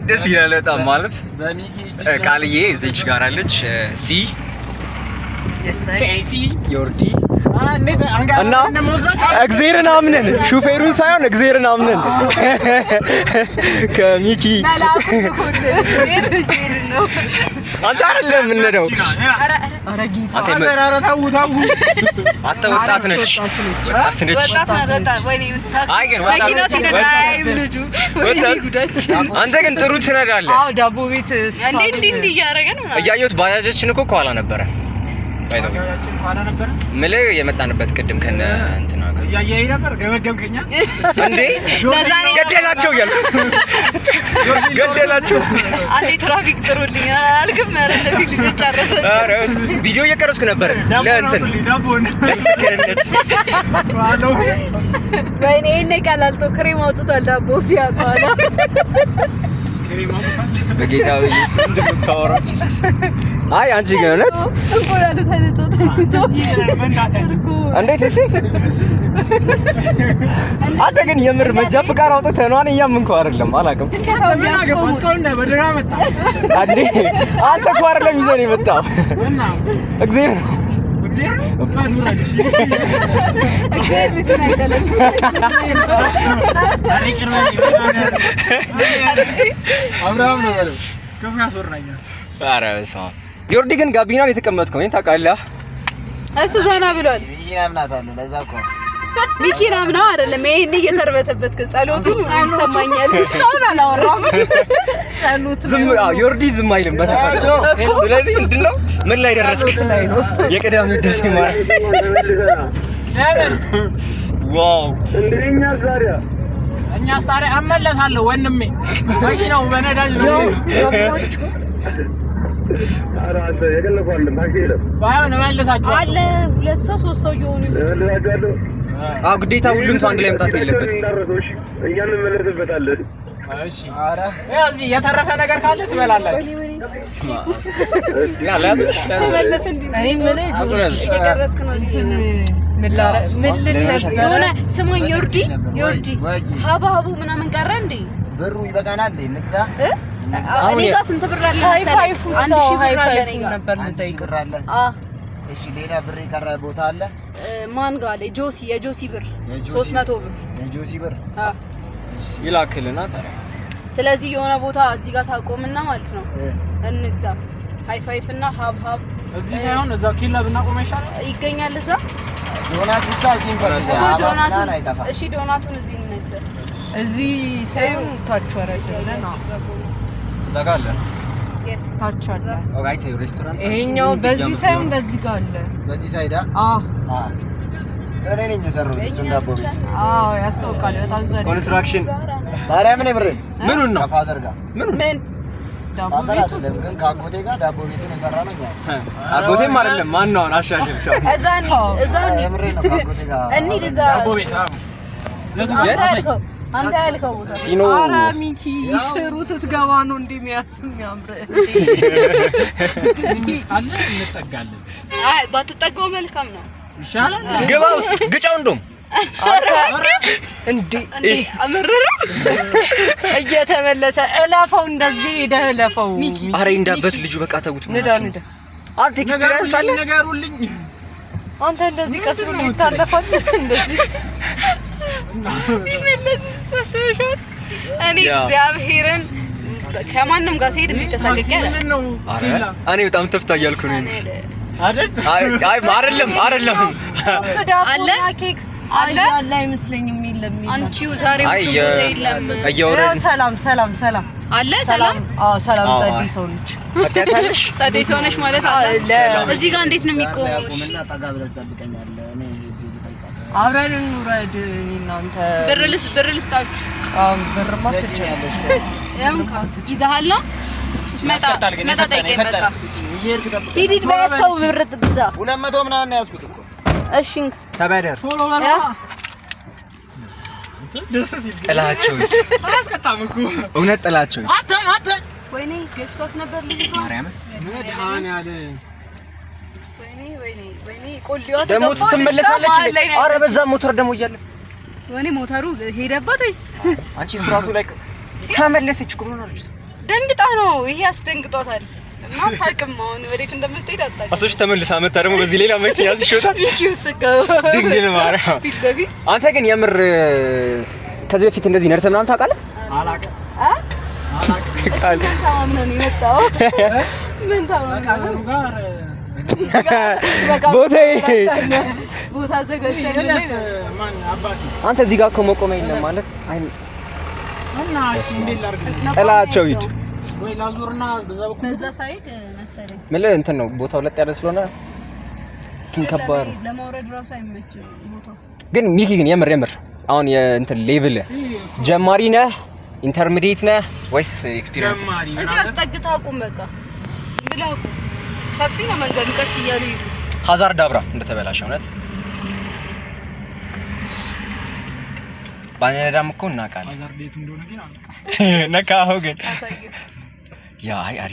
ደስ ይላል በጣም ማለት። በሚኪ እጅ። ቃልዬ እዚች ጋር አለች። ሲ ዮርዲ እና እግዜርን አምነን፣ ሹፌሩን ሳይሆን እግዜርን አምነን ከሚኪ መልአኩ ልኮልን እግዚአብሔርን ነው። አንተ አይደለም የምንነዳው። ኧረ ጌታ። አንተ አንተ ወጣት ነች፣ ወጣት ነች። ወጣት ናት፣ ወጣት። ወይኔ አይ ግን ወጣት መኪና ሲነዳ አያይም ልጁ። ወይኔ ጉዳችን። አንተ ግን ጥሩ ትነዳለህ። አዎ፣ ዳቦ ቤት እንዴ እንዲህ እንዲህ እያደረገ ነው ምናምን። እያየሁት ባጃጃችን እኮ ከኋላ ነበረ። By the way ኋላ ነበረ። ምልህ የመጣንበት ቅድም ከነ እንትና ጋር እያየኸኝ ነበር፣ ገመገምከኛ። እንዴ ለዛ ነው። ገደላቸው እያልኩ ገደላቸው። አንዴ ትራፊክ ጥሩልኝ አልክም። ኧረ እነዚህ ልጆች ጨረሰች። ኧረ ቪዲዮ እየቀረጽኩ ነበር ለእንትን ዳቦን ለምስክርነት። ወይኔ ይሄኔ ቀላልጦ ክሬም አውጥቷል ዳቦ ሲያቋላ። በጌታ በኢየሱስ እንደምታወራው። አይ አንቺ ግን እውነት እንቁላሉ ተልጦ ተልጦ እርጎ። እንዴት እሺ፣ አንተ ግን የምር መንጃ ፍቃድ አውጥተህ ነው? እኔ እያመንኩህ አይደለም፣ አላውቅም። እስካሁን በደህና መጣ። አንዴ አንተ እኮ አይደለም ይዘህ ነው የመጣው፣ እግዚአብሔር ነው። እግዚአብሔር ነው። እግዚአብሔር ልጁን አይጥልም። አብርሃም ነው በለው። ክፉ ያስወራኛል። ኧረ በስመ አብ። ዮርዲ ግን ጋቢና ነው የተቀመጥከው፣ ይሄን ታውቃለህ? እሱ ዘና ብሏል። ሚኪን አምናታለሁ። ለዛ እኮ ነው። ሚኪን አምነው አይደለም፣ ይሄኔ እየተርበተበትክ ጸሎቱን ይሰማኛል። እስካሁን አላወራም። ጸሎት ዝም አዎ፣ ዮርዲ ዝም አይልም በተፈጥሮ። ስለዚህ ምንድን ነው፣ ምን ላይ ደረስክ? ጸሎት ላይ ነው። የቅዳሜ ውዳሴ ማርያም፣ wow። እኛስ ታዲያ እመለሳለሁ ወንድሜ፣ መኪናው በነዳጅ ነው። ባይሆን እመልሳችኋለሁ። አለ ሁለት ሰው ሶስት ሰው እየሆኑ ይመጡ። አዎ፣ ግዴታ ሁሉም ሰው አንድ ላይ መምጣት የለበትም። እሺ። ኧረ ያው እዚህ የተረፈ ነገር ካለ ትበላላችሁ። ወይኔ ወይኔ። ስማ ያ ለያዝሽ። ተመለሰ እንዲህ እኔ የምልህ አብሮ ያዝሽ። እየቀረስክ ነው። እንትን ምን ምን ልል ነበረ? የሆነ ስማኝ ዮርዲ ዮርዲ። ወይ። ሀብሀቡ ምናምን ቀረ እንዴ? ብሩ ይበቃናል እንዴ? እንግዛ። እ? እኔ ጋር ስንት ብር አለ ሃይ መሰለህ? ፋይፉ አንድ ሰው ሺህ ሃይ ብር አለ ፋይፉ እኔ ጋር። ነበር 1000 ልጠይቅህ። ብር አለ። አ እሺ፣ ሌላ ብር የቀረ ቦታ አለ? ማን ጋር አለ? ጆሲ፣ የጆሲ ብር። የጆሲ 300 ብር። የጆሲ ብር። አ እሺ። ይላክልና ታዲያ። ስለዚህ የሆነ ቦታ እዚህ ጋር ታቆምና ማለት ነው እንግዛ። ሃይ ፋይፍ እና ሀብሀብ። እዚህ ሳይሆን እዛው ኬላ ብናቆመ ይሻላል። ይገኛል እዛ። ዶናት ብቻ እዚህ እንፈልግ። እኮ ሀባብ ዶናቱን ምናምን አይጠፋም። እሺ፣ ዶናቱን እዚህ እንግዛ። እዚህ ሳይሆን ታች ወረድ ብለን፣ አዎ። እዛ ጋር አለ። የት? ታች አለ። Okay አይተኸው ሬስቶራንት ይሄኛው በዚህ ሳይሆን በዚህ ጋር አለ። በዚህ side ኣ። አዎ። አዎ፣ እኔ ነኝ የሰራሁት እሱን ዳቦ ቤት። አዎ፣ ያስታውቃል። በጣም ጸዴ construction። ማርያምን የምሬን። ምኑን ነው? ከ father ጋር። ምኑን? ምን? ዳቦ father ቤቱ። አይደለም ግን ከአጎቴ ጋር ዳቦ ቤቱን የሰራ ነው እኛ። አጎቴም አይደለም። ማን ነው አሁን? አሻሽል ሻው። እዛ እንሂድ፣ እዛ እንሂድ። የምሬን ነው፣ ከአጎቴ ጋር። እንሂድ እዛ። ዳቦ ቤት አዎ። የቱ አንተ ጋር? ያልከው አንተ ያልከው ቦታ። ሲኖ። ኧረ ሚኪ ስሩ ስትገባ ነው እንዲህ የሚያስ የሚያምር። ትንሽ ካለ እንጠጋለን። አይ ባትጠጋው መልካም ነው። ይሻላል። ግባ ውስጥ ግጫው እንደውም እንዴ። እንዴ አመረረ። እየተመለሰ እለፈው፣ እንደዚህ ሄደህ እለፈው። ሚኪ። አረ እንዳበት ልጁ በቃ ተውት። ንዳ ንዳ። አንተ experience አለ። ንገሩልኝ። አንተ እንደዚህ ቀስ ብሎ ይታለፋል። እንደዚህ ቢመለስ ሳስበሻል። እኔ yeah። እግዚአብሔርን ከማንም ጋር ሲሄድ የሚተሳቀቅ ያለ ምን ነው? አረ ኬላ እኔ በጣም ተፍታ እያልኩ ነው የምር። አይደል? አይ አይ አይደለም አይደለም። ዳቦና አለ? ኬክ አለ? አለ አለ አይመስለኝም። የለም የለም። አንቺው ዛሬ አይ ሁሉም ቦታ የለም። ያው እየወረድን ሰላም ሰላም ሰላም። አለ ሰላም። አዎ ሰላም። አዎ፣ ጸዴ አይ። ሰው ነች። ታውቂያታለሽ? ጸደይ ሰው ነሽ ማለት አለ። ሰላም። እዚህ ጋር እንዴት ነው ዳር ላይ የሚቆመው? አቁምና ጠጋ ብለህ ትጠብቀኛለህ። እኔ ሄጄ ልጠይቃት። አብረን እንውረድ እኔ እና አንተ። ብር ልስጣችሁ። አዎ ብርማ ስጭ። ትሰጪኛለሽ? ያምካ ይዘሃል ነው ስትመጣ ያስቀጣል ግን ስትመጣ የፈጠነ ጠይቀኝ የፈጠነ። በቃ። ስጪኝ፣ እየሄድክ ጠብቀኝ። ሂድ ሂድ፣ በያዝከው ብር ግዛ። 200 ምናምን ነው ያዝኩት እኮ። እሺ እንካ። ተበደር። ቶሎ በላ። ያ ደስ ሲል ግን ጥላቸው። አያስቀጣም እኮ። እውነት ጥላቸው። አንተ አንተ ወይኔ ገጭቷት ነበር ልጅቷ። ማርያምን። መድኃኒዓለም። ወይኔ ወይኔ ወይኔ ቆሌዋ ደግሞ ተገፋ፣ ትመለሳለች። ልጅቷ መሀል ላይ ነው አረ በዛ ሞተር ደግሞ እያለ ወይኔ ሞተሩ ሄደባት ወይስ አንቺ እሱ ራሱ ላይ ተመለሰች እኮ ምን ሆናለች? ደንግጣ ነው ይሄ አስደንግጧታል። እና አታውቅም አሁን ወዴት እንደምትሄድ አታውቅም። አሶች ተመልሳ መታ ደግሞ በዚህ ሌላ መኪና ሲሾታት ሚኪ ውስጥ ገባ። ድንግል ማርያም። ፊት ለፊት። አንተ ግን የምር ከዚህ በፊት እንደዚህ ነድተህ ምናምን ታውቃለህ? አላቅም። አ? አላቅም። ምን ተማምነህ ነው የመጣው? ምን ተማምነህ ነው? ከሀገሩ ጋር በቃ ቦታዬ። ቦታ አዘጋጅተን እለፍ። ማን አባቴ። አንተ እዚህ ጋር እኮ መቆም የለም ማለት አይ እና እሺ እንዴት ላድርግ? ጥላቸው ሂድ። ወይ ላዙርና በዛ በኩል። በዛ side መሰለኝ። ምን እንትን ነው ቦታው ለጥ ያለ ስለሆነ ግን ከባድ ነው። ለማውረድ ራሱ አይመችም ቦታው። ግን ሚኪ ግን የምር የምር አሁን የእንትን level ጀማሪ ነህ፣ intermediate ነህ ወይስ experience? ጀማሪ። እዚህ አስጠግተህ አቁም። በቃ ዝም ብለህ አቁም። ሰፊ ነው መንገዱ፣ ቀስ እያሉ ይሄዱ። Hazard አብራ እንደተበላሸ እውነት ባንነዳም እኮ እናውቃለን። Hazard የቱ እንደሆነ ግን አላውቅም። ነካኸው ግን። አሳየው። Yeah አይ አሪፍ።